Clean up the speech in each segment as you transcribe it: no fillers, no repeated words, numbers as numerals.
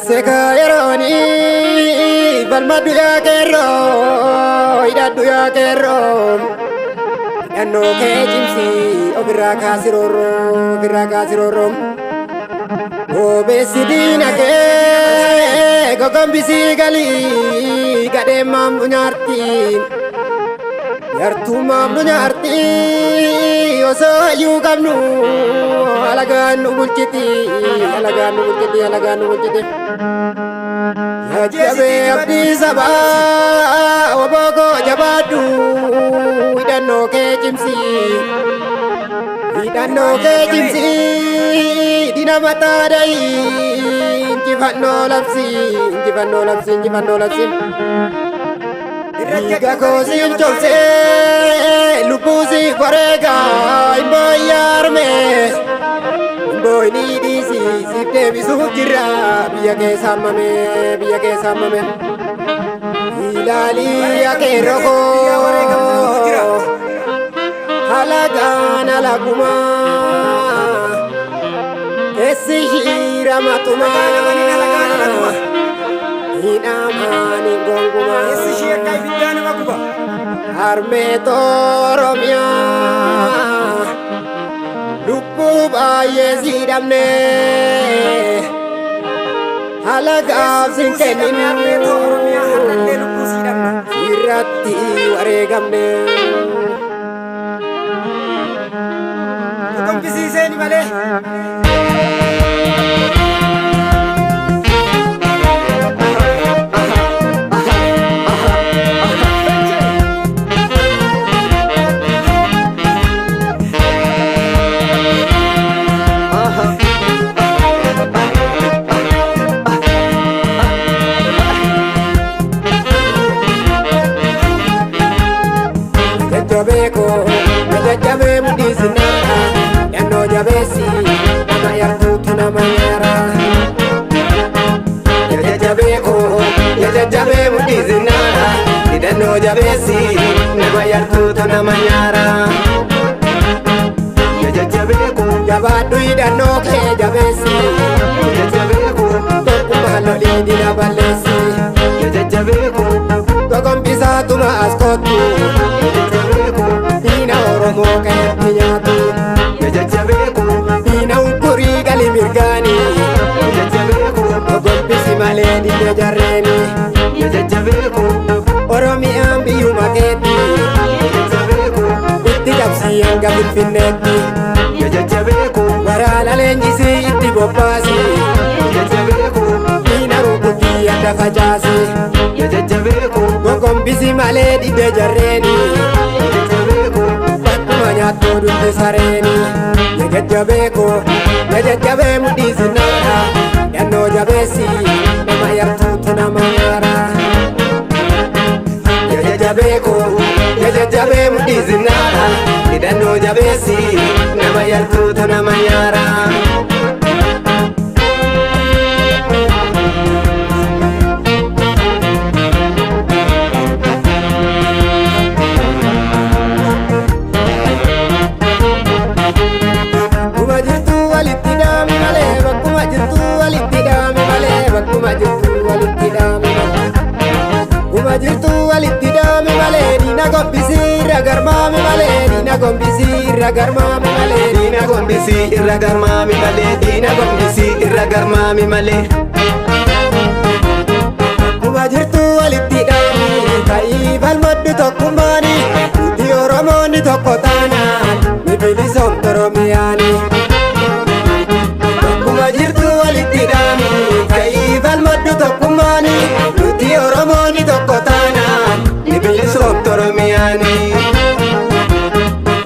Seeka yerooni falmadhu yaa qeerroo, hidhadhu yaa qeerroo, hidhannoo kee cimsi, ofirraa kaasi roorroo, ofirraa kaasi roorroo. Obeessi diina kee gogombisii galii, gadheen maamnu nyaarti. Yartuu maamnu nyaarti, osoo hayyuu qabnu alagaan nu bulchiti, alagaan nu bulchiti, alagaan nu bulchiti. Jajjabee abdii sabaa, oboo koo jabaadhu, hidhannoo kee cimsi. Hidhannoo kee cimsi, diina mataa dhahi, injifannoo labsi, injifannoo labsi, injifannoo labsi. Dhiiga koo siin cobsee, lubbuu siif wareegaa, hin booyyaa harmee. Hin booyinii dhiisi, siif deebisuuf jirra biyya kee saammame, biyya kee saammame. Ilaalii akeeroo koo, halagaan halagumaa, keessi shiira matumaa, hidhamaan hin gongumaa. Keessi ishee akka ibiddaa nama guba. Harmee Oromiyaa, lubbuu baay'ee si dhabne, halagaaf sin Lubbuu sii dhabne, harmee kenninu, Oromiyaa, har'allee lubbuu sii dhabne. Irratti wareegamne. Gogombisiiseeni malee. Jajjabee koo, jajjabee mudhii sinaara, yannoo jabeessi, nama yartuutu nama nyaara. Jajjabee koo, jajjabee mudhii sinaara, hidhannoo jabeessi, nama yartuutu nama nyaara. Jajjabee koo, Jabaadhu, hidhannoo kee jabeessi, jajjabee koo, tokkummaa lolii dina balleessi. Jajjabee koo, Gogombisaatuma as kottu, jajjabee koo, diina Oromoo qeetti nyaatu. Jajjabee koo, Diina ukkurii gali mirgaani, jajjabee koo, gogombisi malee didde jarreeni. Jajjabee koo, Oromiyaan biyyuma keetti, jajjabee koo, itti cabsii hanga Finfinneetti. Jajjabee koo, Waraana leenjisii itti bobbaasi, jajjabee koo, diina rukutii adda facaasi. Jajjabee koo, Gogombisi malee didde jarreeni, jajjabee koo, bakkuma nyaattuu dutti sareeni. Jajjabee koo, jajjabee mudhii sinaara, yannoo jabeessi, nama yartuutu nama nyaara. Jajjabee koo, jajjabee mudhii sinaara, hidhannoo jabeessi, nama yartuutu nama nyaara. Bakkuma jirtu walitti dhaami malee, bakkuma jirtu walitti dhaami malee, bakkuma jirtu walitti dhaami malee. Bakkuma jirtu walitti dhaami malee, diina gombisii irra garmaami malee, diina gombisii irra garmaami malee. Diina gombisii irra garmaami malee, diina gombisii irra garmaami malee. Bakkuma jirtu walitti dhaami, ka'ii falmadhu tokkummaani, nuti Oromoonni tokko taanaan ni bilisoomtu Oromiyaani. Bakkuma jirtu walitti dhaami, ka'ii falmadhu tokkummaani, nuti Oromoonni tokko taanaan Ni bilisoomtu Oromiyaani.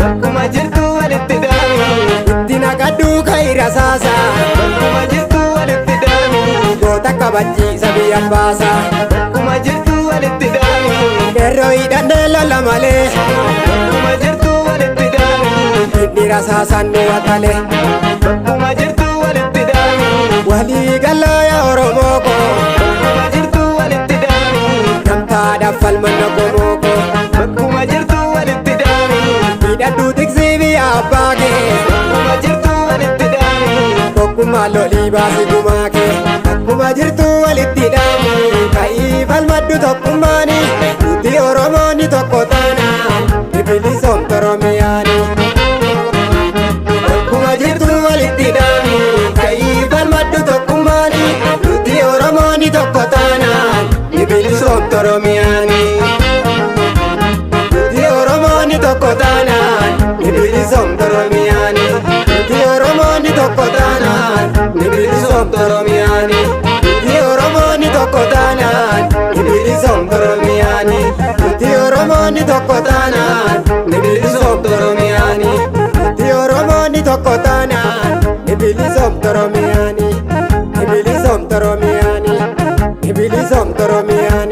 Bakkuma jirtu walitti dhaami, itti naqadhu ka'ii rasaasa, bakkuma jirtu walitti dhaami, goota kabachiisa biyya baasa. Bakkuma jirtu walitti dhaami, Qeerroo hidhannee lola malee, bakkuma jirtu walitti dhaami, inni rasaasan nu watale. Bakkuma jirtu walitti dhaami, Walii galaa yaa Oromoo koo, bakkuma jirtu walitti dhaami, gamtaadhaaf falmanna qomoo koo. Bakkuma jirtu walitti dhaami, Hidhadhuu tiksii biyya abbaa kee, bakkuma jirtu walitti dhaami, Tokkummaa lolii baasi gumaa kee. Akkuma jirtu walitti hidhaami ka'ii falmadhu tokkummaani. Nuti Oromoonni tokko taanaan ni bilisoomti Oromiyaani. Akkuma jirtu walitti hidhaami ka'ii falmadhu tokkummaani. Nuti Oromoonni tokko taanaan ni bilisoomti Oromiyaani. Nuti Oromoonni tokko taanaan ni bilisoomti Oromiyaani. Nuti Oromoonni tokko taanaan ni bilisoomti Oromiyaani. Nuti Oromoonni tokko taanaan ni bilisoomti Oromiyaani. Nuti Oromoonni tokko taanaan ni bilisoomti Oromiyaani. Nuti Oromoonni tokko taanaan ni bilisoomti Oromiyaani. Ni bilisoomti Oromiyaani. Ni bilisoomti Oromiyaani.